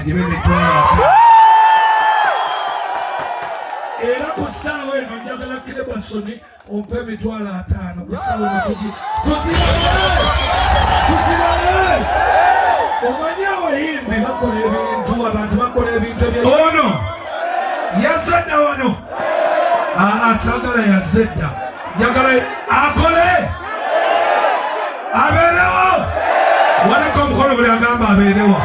gibe 50,000. Era ku ssaawa eno njagala Cleberson ompe 50,000 ku ssaawa eno tuzirale tuzirale. Omanyi abayimbi bakola ebintu, abantu bakola ebintu ebya ono yazze dda wano. Aa, saagala yazze dda, njagala akole abeerewo. Waleka omukono buli agamba abeerewo,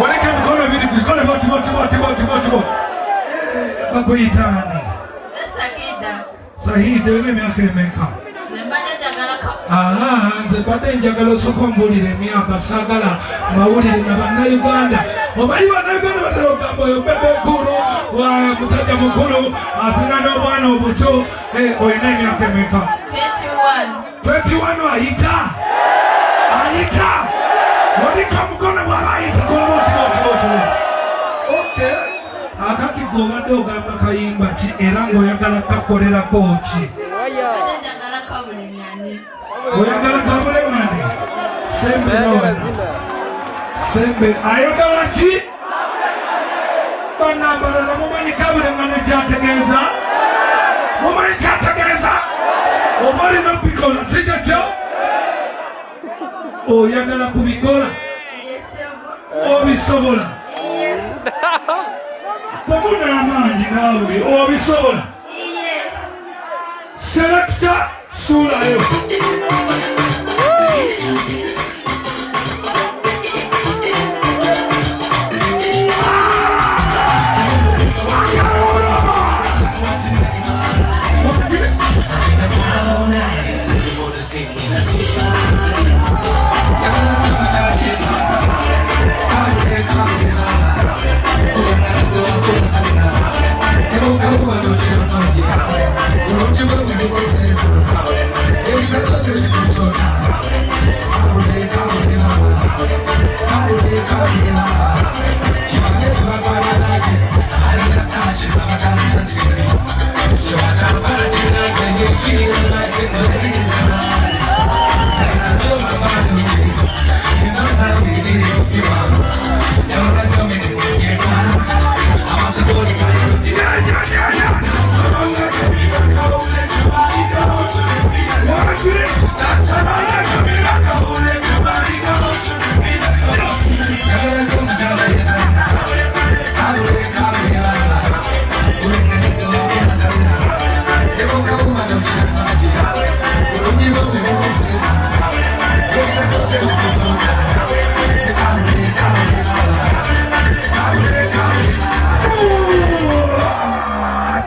waleka emikono ebiri gikole boti boti boti boti boti boti. Bakuyitaani? Sahida, olina emyaka emeka? Aha, nze mbadde njagala osooka ombuulira emyaka, saagala mawulire na Bannayuganda. Omanyi Bannayuganda batera okugamba oyo Bebe Cool wa musajja mukulu asina n'obwana obuto. Eh, olina emyaka emeka? 21. Ayita ayita, olika omukono bw'aba ayita kobotibotiboti. Okay, akati gwe obadde ogamba kayimba ki era ng'oyagala kakolerako ki? Oyagala kabulemane? Sembera wano, sembe. Ayagala ki? Bannambalala, mumanyi kabulemane kyategeeza? Mumanyi kyategeeza? Oba olina obikola, si kyekyo? Oyagala kubikola? Obisobola? Temuna amaanyi naawe, obisobola? Selector, suulayo.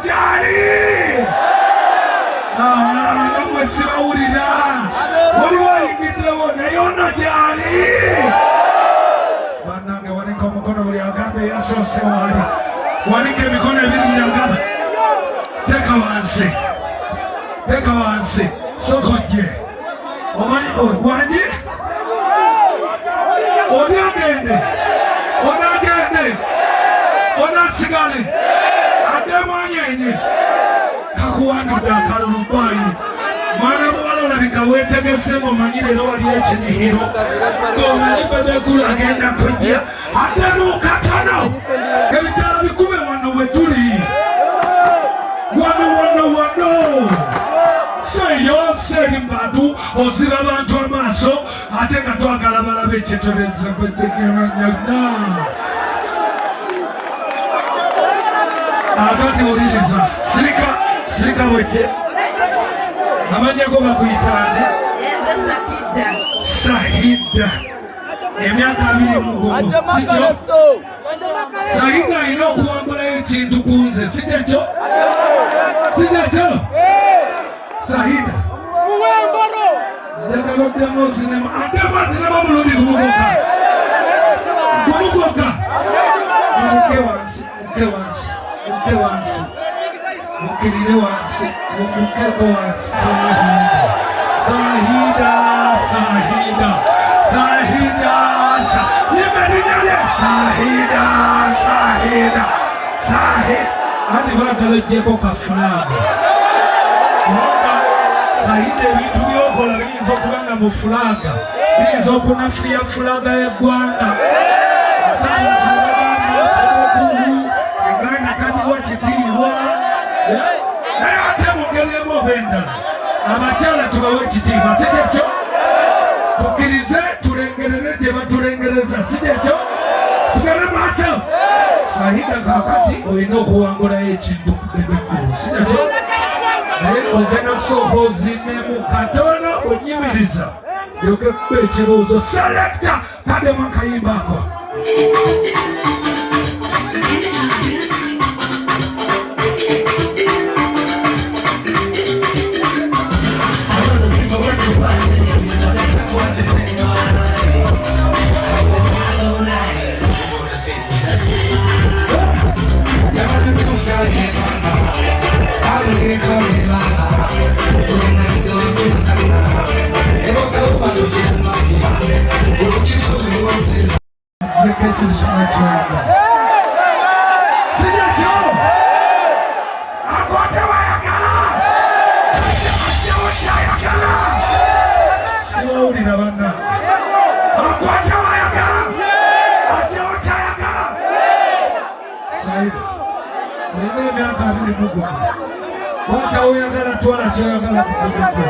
Jali namwe sibawulira, waliwo ayingiddewo naye ono gyali. Bannange, wanika omukono buli agamba eyasoose waali. Wanika emikono ebiri buli agamba. Teka wansi, teka wansi, sokojje. Omanyi wangi oli agende, ono agende, ono asigale, addemu anyenye. Kakuwangidde akalulu gwayi. Mwana muwala, olabika weetegese, ng'omanyi leero wali ekinihiro, ng'omanyi Bebe Cool agenda kujja. Addemu katano, ebitaala bikube wano we tuli, wano wano wano. Seyo seri mu bantu, oziba abantu amaaso ate nga twagala balabe ekyetolereza kwetegeranyana. Akati wuliriza, sirika, sirika bweke. Amanyako bakuyitande? Sahida, emyaka 21, sikyo? Sahida alina okuwangulayo ekintu ku nze, si kyekyo? Si kyekyo? Sahida, njagala oddemu ozinemu, addemu azinemu omulundi gumu gwokka, gumu gwokka. Muke wansi, muke wansi, muke wansi, mukirire wansi, mukeko wansi. Sahida, Sahida, Sahida, Sahida, yimba erinnya lye. Sahida, Sahida, Sahida. Anti baagala oggyeko ka flag, kubanga Sahida ebintu byokola biyinza okuba nga mu flag, biyinza okunafuya flag y'eggwanga. Ate abantu ne bagamba Tugende maaso. Shahida, kakati olina okuwangulayo ekintu ku Bebe Cool, si nakyo? Naye ogenda kusooka ozinemu katono, onyimiriza yoke kuba ekibuuzo. Selector, kaddemu akayimba ako. Siwawulira banna, akwate wayagala, ajewo kyayagala. Saidi, olina emyaka 21, kwata woyagala, twala kyoyagala kukuduka.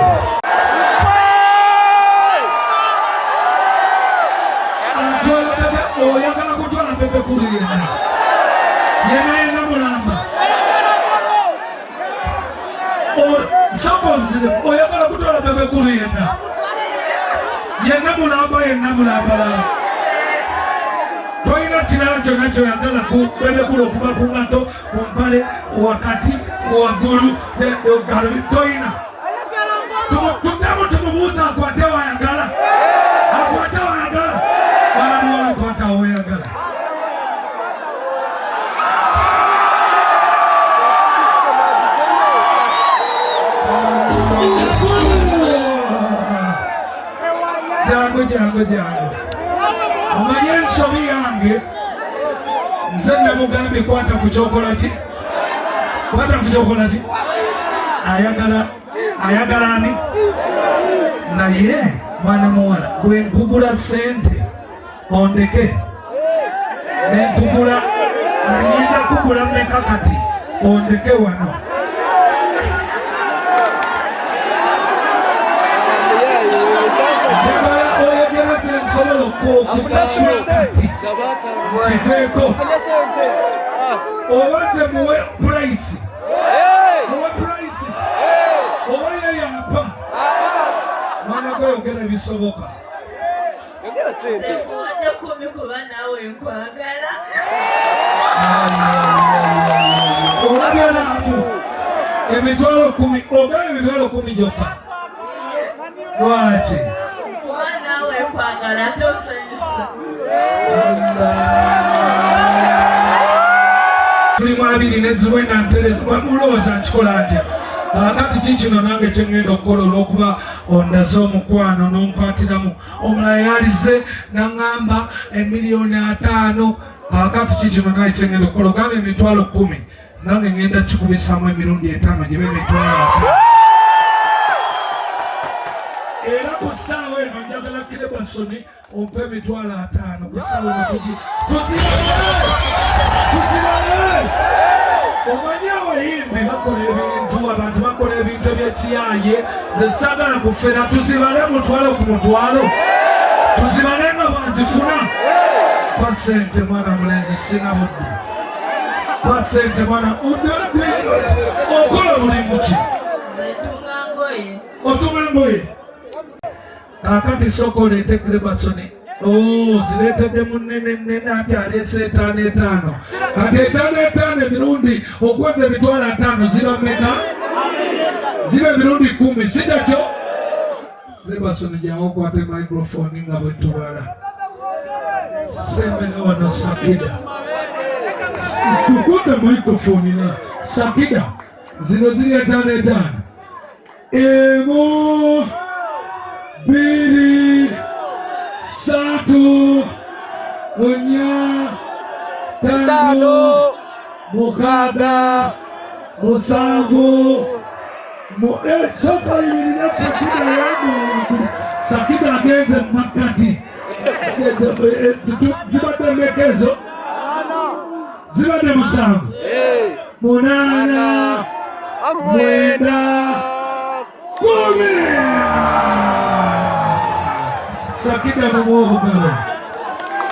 Oyagala kutwala Bebe Cool yenna yenna yenna mulamba? Sokonzire, oyagala kutwala Bebe Cool yenna yenna mulamba yenna mulambalamba? Tolina kirala kyonna kyoyagala ku Bebe Cool okuva ku ngato, ku mpale, wakati, waggulu, toyina? Tuddemu tumubuuza akwate wayagala, akwate wayagala. Mwana muwala, kwata weyagala. Jangu, jangu, jangu. Omanye ensobi yange, nze namugambye kwata ku kyokola ki, kwata ku kyokola ki. Ayagala, ayagala ani? Naye mwana muwala, bwe nkugula sente ondeke, nenkugula, nyinza kugula mmeka kati ondeke wano? Njagala oyogera kyensobola okusasula kati kiveeko, oba nze muwe price, muwe price, oba ye yampa. Mwana gwe, yogera ebisoboka. Yogera sente. Nkuwadde 10 kuba naawe nkwagala. Olabye laavu, 100,000, ogaba 100,000 gyokka, lwaki? Kuba naawe nkwagala ate osanyusa. Tulimu abiri neziwena ntere, mulowooza nkikola ntya akati? Kikino nange kyengenda okukola olw'okuba ondaze omukwano n'onkwatiramu. Omulala yalize naŋŋamba 50,000,000. Akati kikino naye kyengenda okukola, ogamba 10,000, nange ngenda kikubisamu emirundi 5 gibe 50,000. Era ku ssaawa eno njagala Kirebasoni ompe 50,000 ku ssaawa eno. Tuzibale, tuzibale. Omanyi abayimbi bakola ebintu, abantu bakola ebintu ebyekiyaye, nze saagala kufera. Tuzibale mutwalo ku mutwalo, tuzibale nga bwazifuna. Kwa sente, mwana mulenzi, sina budde. Kwa sente, mwana. Okola mulimu ki? Nze ntunga ngoye. Otunga ngoye. Kakati sooka oleete Grebasoni. Oh, zireetedde munene nene, ati aleese 5 5. Kati 5 5 emirundi okweza 50,000 ziba meka? Ziba emirundi 10, si kyakyo? Grebasoni, jangu okwate microphone nga bwe tubala. Sembera wano, Sakida, tukwate microphone na Sakida. Zino ziri 5 5. 1, 2, 3, 4, 5, 6, 7. Soka yimirira. Sakida yange, Sakida agenze mu makkati. Zibadde mmeka ezo? Zibadde 7, 8, 9, 10. Sakida, mumuwa obugalo.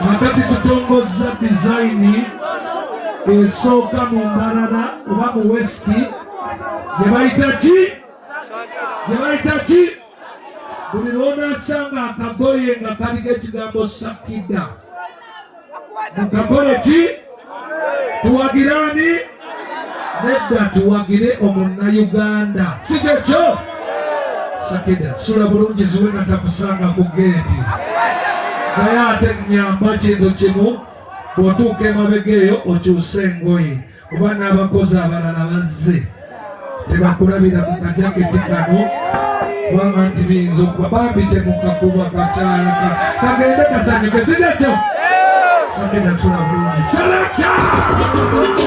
Kakati tutongozza dizayini esooka mu Mbarara oba mu West gye bayita ki? Gye bayita ki? Buli lw'onaasanga akagoye nga kaliko ekigambo Sakida mukakole ki? Tuwagire ani? Nedda, tuwagire omunnayuganda, si kyekyo? Sakida sula bulungi, ziwe nga takusanga ku geeti. Naye ate nyamba kintu kimu, bw'otuuka emabega eyo okyuse engoye, kuba n'abakozi abalala bazze tebakulabira ku kajaketi kano, kubanga nti biyinza okuba bambi temukakuba kakyala kagende kasanyuke, si kyekyo? Sakida sula bulungi. Selekta!